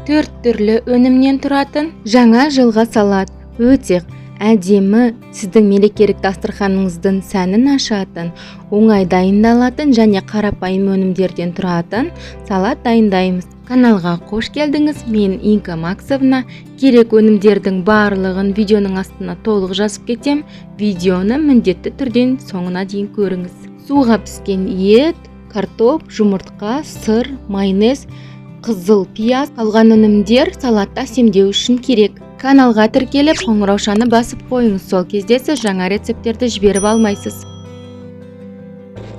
Төрт түрлі өнімнен тұратын жаңа жылғы салат. Өте әдемі, сіздің мерекелік дастарханыңыздың сәнін ашатын, оңай дайындалатын және қарапайым өнімдерден тұратын салат дайындаймыз. Каналға қош келдіңіз. Мен Инка Максовна. Керек өнімдердің барлығын видеоның астына толық жазып кетем. Видеоны міндетті түрден соңына дейін көріңіз. Суға піскен ет, картоп, жұмыртқа, сыр, майонез, қызыл пияз, қалған өнімдер салатты әсемдеу үшін керек. Каналға тіркеліп, қоңыраушаны басып қойыңыз. Сол кезде сіз жаңа рецепттерді жіберіп алмайсыз.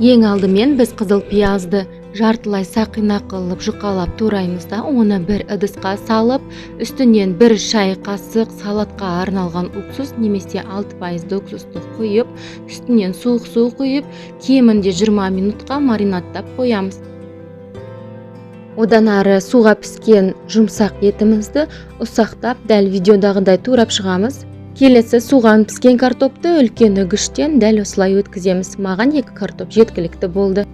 Ең алдымен біз қызыл пиязды жартылай сақина қылып жұқалап тураймыз да, оны бір ыдысқа салып, үстінен бір шай қасық салатқа арналған уксус немесе 6% уксусты құйып, үстінен суық су құйып, кемінде 20 минутқа маринадтап қоямыз. Одан ары суға піскен жұмсақ етімізді ұсақтап, дәл видеодағыдай турап шығамыз. Келесі суған піскен картопты үлкен үгіштен дәл осылай өткіземіз. Маған 2 картоп жеткілікті болды.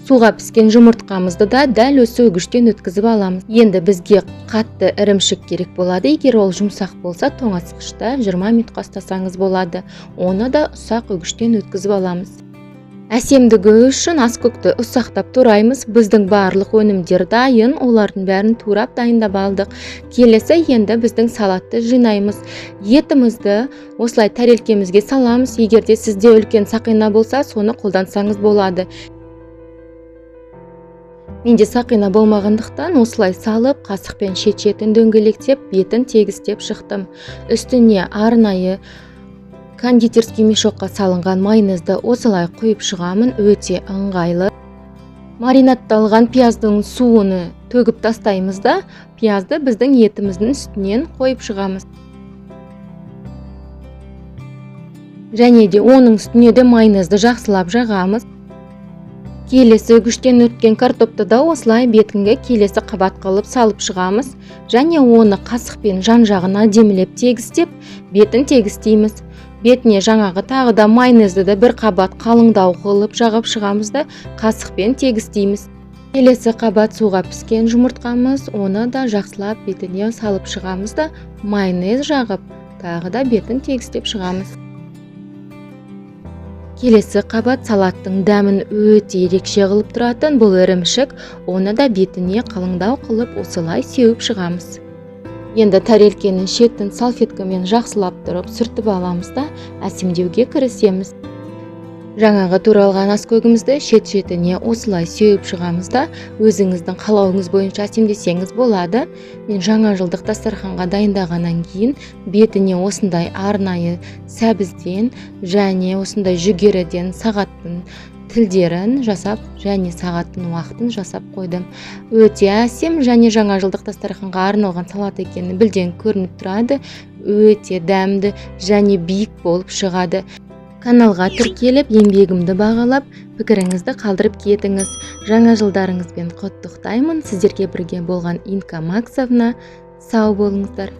Суға піскен жұмыртқамызды да дәл осы үгіштен өткізіп аламыз. Енді бізге қатты ірімшік керек болады. Егер ол жұмсақ болса, тоңазытқышта 20 минутқа ұстасаңыз болады. Оны да ұсақ үгіштен өткізіп аламыз. Әсемдігі үшін аскөкті ұсақтап тураймыз. Біздің барлық өнімдер дайын, олардың бәрін турап дайындап алдық. Келесі енді біздің салатты жинаймыз. Етімізді осылай тәрелкемізге саламыз. Егер де сізде үлкен сақина болса, соны қолдансаңыз болады. Менде сақина болмағандықтан осылай салып, қасықпен шет-шетін дөңгелектеп, бетін тегістеп шықтым. Үстіне арнайы кондитерский мешокқа салынған майонезді осылай құйып шығамын, өте ыңғайлы. Маринадталған пияздың суыны төгіп тастаймыз да, пиязды біздің етіміздің үстінен қойып шығамыз. Және де оның үстіне де майонезді жақсылап жағамыз. Келесі үгіштен өткен картопты да осылай бетінге келесі қабат қылып салып шығамыз. Және оны қасықпен жан-жағын әдемілеп тегістеп, бетін тегістейміз. Бетіне жаңағы тағы да майонезді де бір қабат қалыңдау қылып жағып шығамыз да, қасықпен тегістейміз. Келесі қабат суға піскен жұмыртқамыз, оны да жақсылап бетіне салып шығамыз да, майонез жағып, тағы да бетін тегістеп шығамыз. Келесі қабат салаттың дәмін өте ерекше қылып тұратын бұл ірімшік, оны да бетіне қалыңдау қылып осылай сеуіп шығамыз. Енді тәрелкенің шетін салфеткамен жақсылап тұрып сүртіп аламыз да, әсемдеуге кірісеміз. Жаңағы туралған аскөгімізді шет-шетіне осылай сеуіп шығамыз да, өзіңіздің қалауыңыз бойынша әсемдесеңіз болады. Мен жаңа жылдық дастарханға дайындағаннан кейін бетіне осындай арнайы сәбізден және осындай жүгеріден сағаттың тілдерін жасап және сағаттың уақытын жасап қойдым. Өте әсем және жаңа жылдық дастарханға арналған салат екені білден көрініп тұрады. Өте дәмді және биік болып шығады. Каналға тіркеліп, еңбегімді бағалап, пікіріңізді қалдырып кетіңіз. Жаңа жылдарыңызбен құттықтаймын. Сіздерге бірге болған Инка Максовна. Сау болыңыздар.